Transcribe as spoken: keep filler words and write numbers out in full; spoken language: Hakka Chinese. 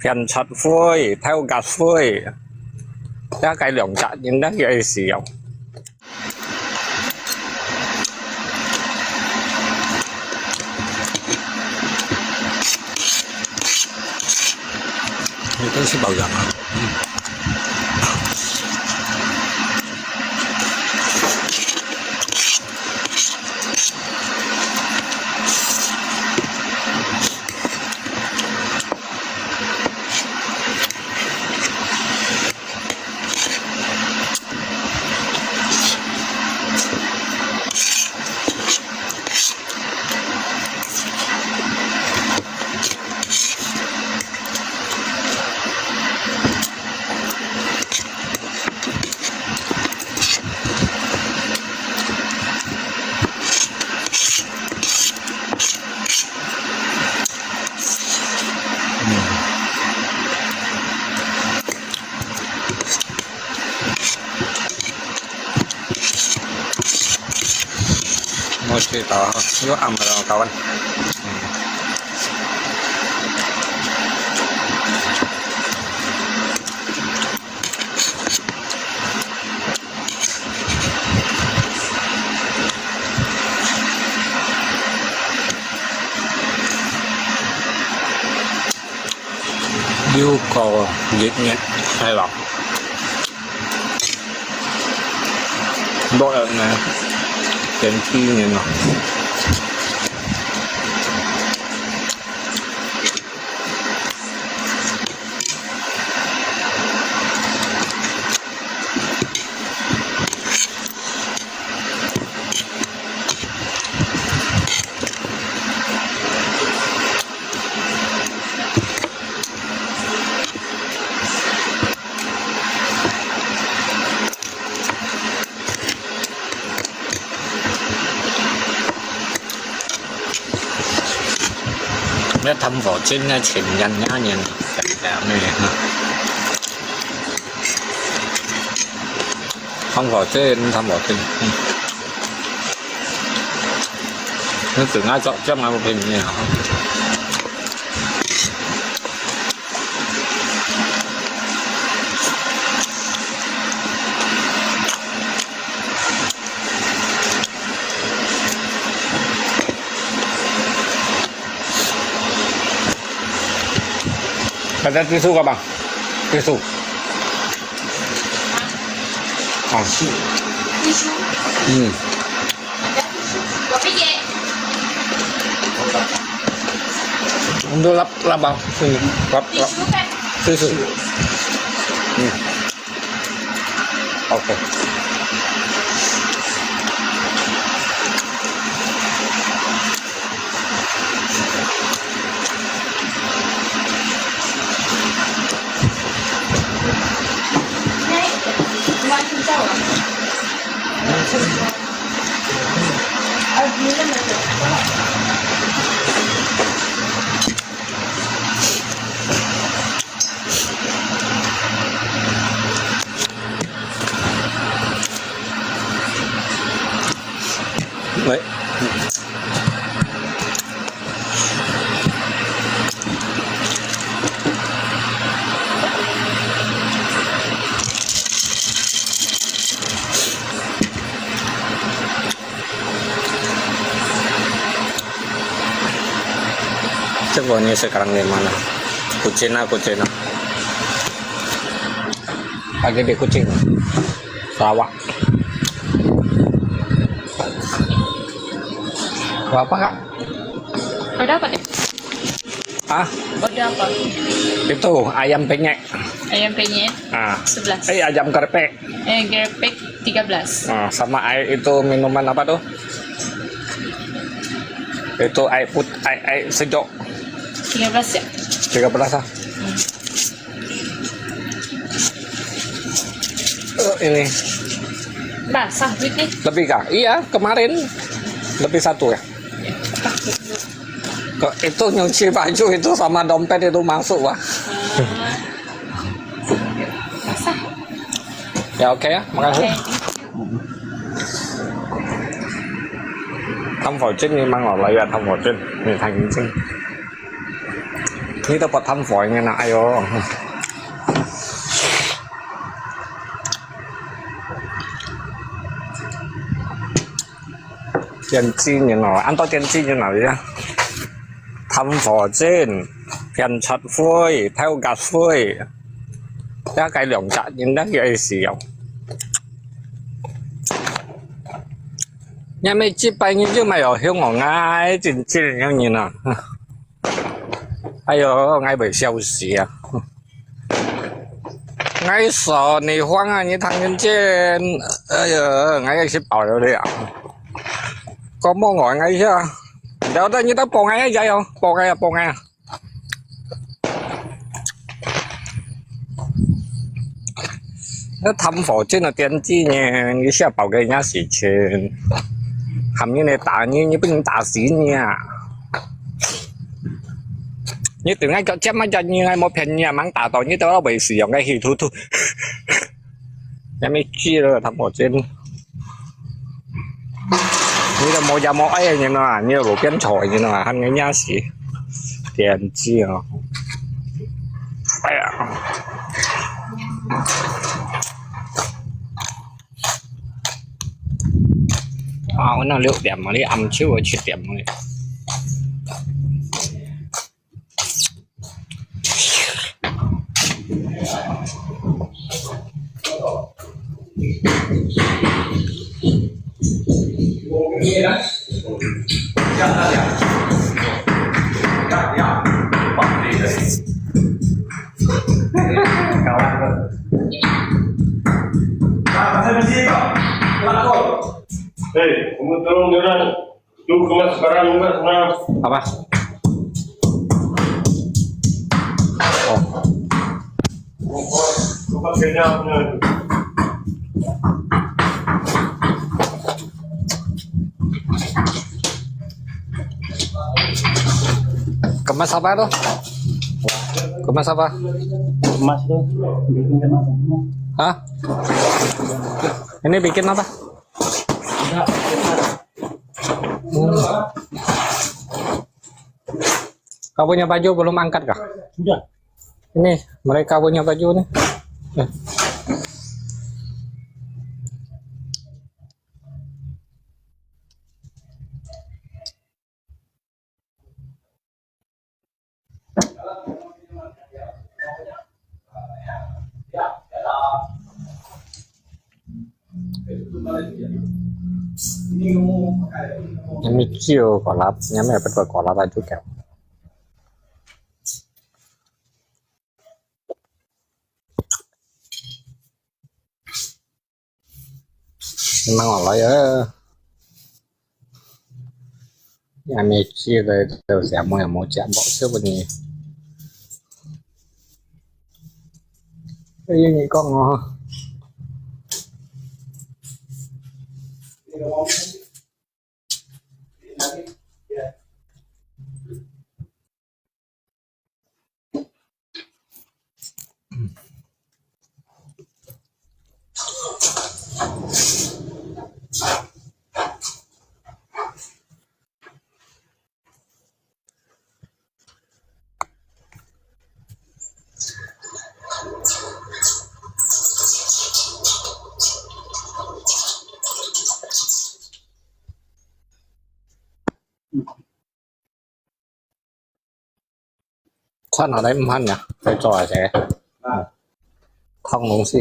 印刷費、偷格費，一個兩隻應該係時候。你都是保養啊。嗯。我知道，有暗了，kawan。又過一日，係吧？落雨呢，天氣呢？那貪火箭那錢人家人，貪火箭，貪火箭，嗯。那整个照，这样还不便宜啊？大家 tisu 干嘛？ Tisu。啊。嗯。Untuk lap, lap, ah. Sini, lap, lap. Tisu. Hmm. Oke. Đấy. Coba nih sekarang di mana? Kucina, Kucina. Lagi di Kucing. Sarawak. Berapa, Kak? Ada apa nih? Ah, Ada apa? Itu ayam penyet. Ayam penyet. Ah. Sebelas. Eh, ayam kerpek. Eh, kerpek tiga belas. Ah, sama air itu minuman apa tuh? Itu air put, air, air sejuk. Tiga belas ya? Tiga belas ah. Eh, ini. Basah duit nih. Lebih kah? Iya, kemarin lebih satu ya. Kok itu nyuci baju itu sama dompet itu masuk, wah. Ah. Basah. Ya, oke ya, makasih. Oke. Thăm phổi chết đi mang ngỏ lời là thăm phổi chết. Mình thành chính. 你都不貪火个啦，哎喲。電子人哦，恁多電子人啊，你看。貪火精、騙賊會、偷格會，這个兩隻人咧，愛死哦！你乜幾百年就沒有香港啊，真正个人啊！ 哎喲，𠊎會笑死啊！𠊎說你慌啊，你唐人街，哎喲，𠊎也是飽了了。講莫呆𠊎一下，了得你都幫𠊎一下喲，幫𠊎啊，幫𠊎啊！ 該貪火精个電子呢，你寫報个人家事情，喊人來打你，你不能打死你啊！你對𠊎講，這麼个人，𠊎無騙你啊，吂打到你都要會死，用个氣突突。也沒救了，貪火精。 你都無家無愛个人啊，你都路邊坐个人啊，喊人家死，電子哦！哎呀！啊，𠊎那六點嘛，你暗晝我七點嘛。 Hei, kamu tolong dia orang. Tu kemas barang, kemas barang. Apa? Oh. Kemas kenyang punya. Kemas apa tu? Kemas apa? Kemas tu, bikin kemas. Hah? Ini bikin apa? Udah. Hmm. Kau punya baju belum angkat kah? Sudah. Ini mereka punya baju ni. Eh. Ini ciu kolap, nyamai apa tuh kolap aja kan. Memang alai ya. Ya, mesti ada, ada siapa yang mau cakap buat siapa ni? Eh, ini kong oh. Khuan hâ lai mv hăn nhỉ? Phải cho hâ sẻ. Thong lung si.